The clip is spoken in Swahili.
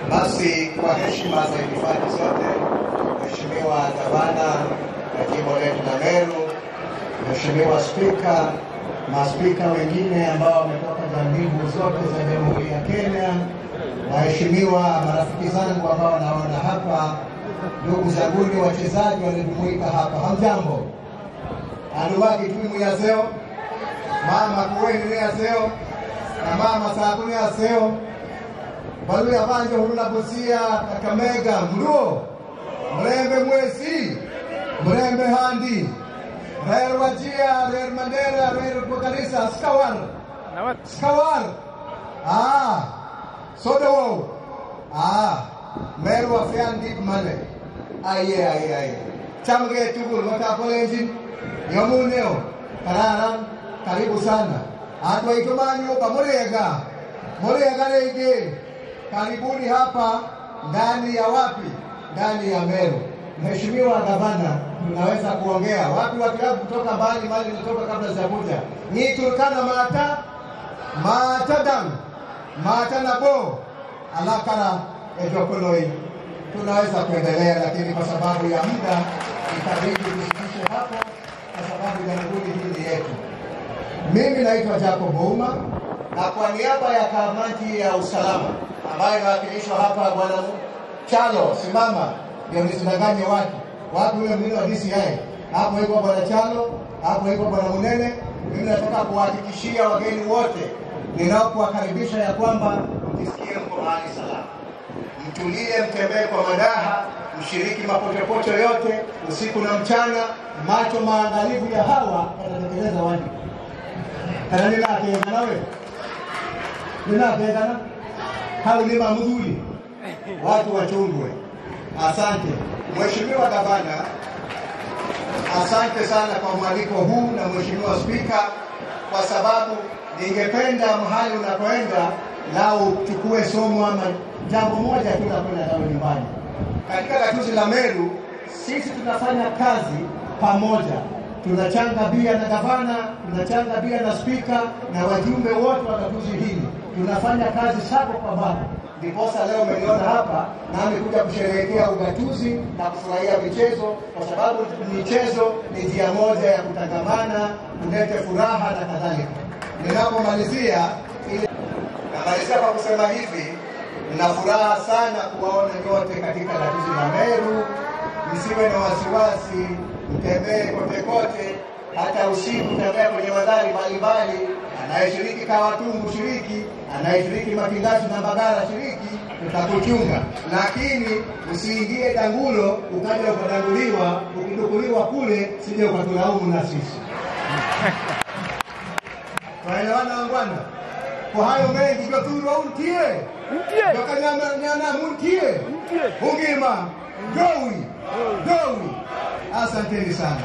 Basi kwa heshima za itifaki zote, Mheshimiwa Gavana wa jimbo letu la Meru, Mheshimiwa Spika, maspika wengine ambao wametoka janibu zote za Jamhuri ya Kenya, waheshimiwa marafiki zangu ambao naona hapa, ndugu zanguni wachezaji waliojumuika hapa, hamjambo? Anuwaki tuimu ya zeo, mama kuweni ya zeo, na mama saakuni ya zeo, Baluya banje hurula Busia, Kakamega, Mruo, Mrembe Mwesi, Mrembe Handi, Reer Wajia, Reer Mandera, Reer Bukarisa, Skawar, Skawar, Sodowo, Meru Afian Deep Male, Aye, aye, aye, Chamge Tugul, Watapolenjin, Yomuneo, Kararan, karibu sana. Atwa itumani upa, Muriega, Muriega Reige, karibuni hapa ndani ya wapi? Ndani ya Meru. Mheshimiwa Gavana, tunaweza kuongea wapi watu wangu kutoka mbali mbali nilitoka kabla sijakuja. Ni Turkana mata matadam mata nabo alakara ejokoloi. Tunaweza kuendelea, lakini kwa sababu ya muda itabidi tusitishe hapo kwa sababu jamhuri hii ni yetu. Mimi naitwa Jacob Ouma, na kwa niaba ya kamati ya usalama ambayo inawakilishwa hapa Bwana Chalo, simama ndio nisidanganye watu. Wapi yule mlio wa DCI? Hapo yuko Bwana Chalo, hapo yuko Bwana Munene. Mimi nataka kuhakikishia wageni wote ninaokuwakaribisha ya kwamba mjisikie mko mahali salama. Mtulie, mtembee kwa madaha, mshiriki mapochopocho yote usiku na mchana. Macho maangalifu ya hawa yatatekeleza wajibu. Kana nina wewe? Nina hao ni mamudhuri. Watu wachungwe. Asante. Mheshimiwa Gavana, asante sana kwa mwaliko huu na Mheshimiwa Spika, kwa sababu ningependa mahali unakoenda lao uchukue somo ama jambo moja tu la kwenda nalo nyumbani. Katika gatuzi la Meru sisi tunafanya kazi pamoja. Tunachanga bia na gavana, tunachanga bia na spika na wajumbe wote wa gatuzi hili. Tunafanya kazi sako kwa bako. Ndiposa leo umeniona hapa nami kuja kusherehekea ugatuzi na kufurahia michezo, kwa sababu michezo ni njia moja ya kutangamana, kuleta furaha na kadhalika. Ninapomalizia namalizia kwa kusema hivi, nina furaha sana kuwaona nyote katika gatuzi la Meru. Msiwe na wasiwasi, mtembee kote kote, hata usiku tembea kwenye mandhari mbalimbali. Anayeshiriki Kawatungu shiriki, anayeshiriki Matingazi na Mbagala shiriki, tutakuchunga. Lakini usiingie dangulo ukaja ukadanguliwa, ukidukuliwa kule sije ukatulaumu na sisi. Tunaelewana wangwana? Kwa hayo mengi joturwa untie. Jokanyana muntie. Ungima. Jowi. Jowi. Asanteni sana.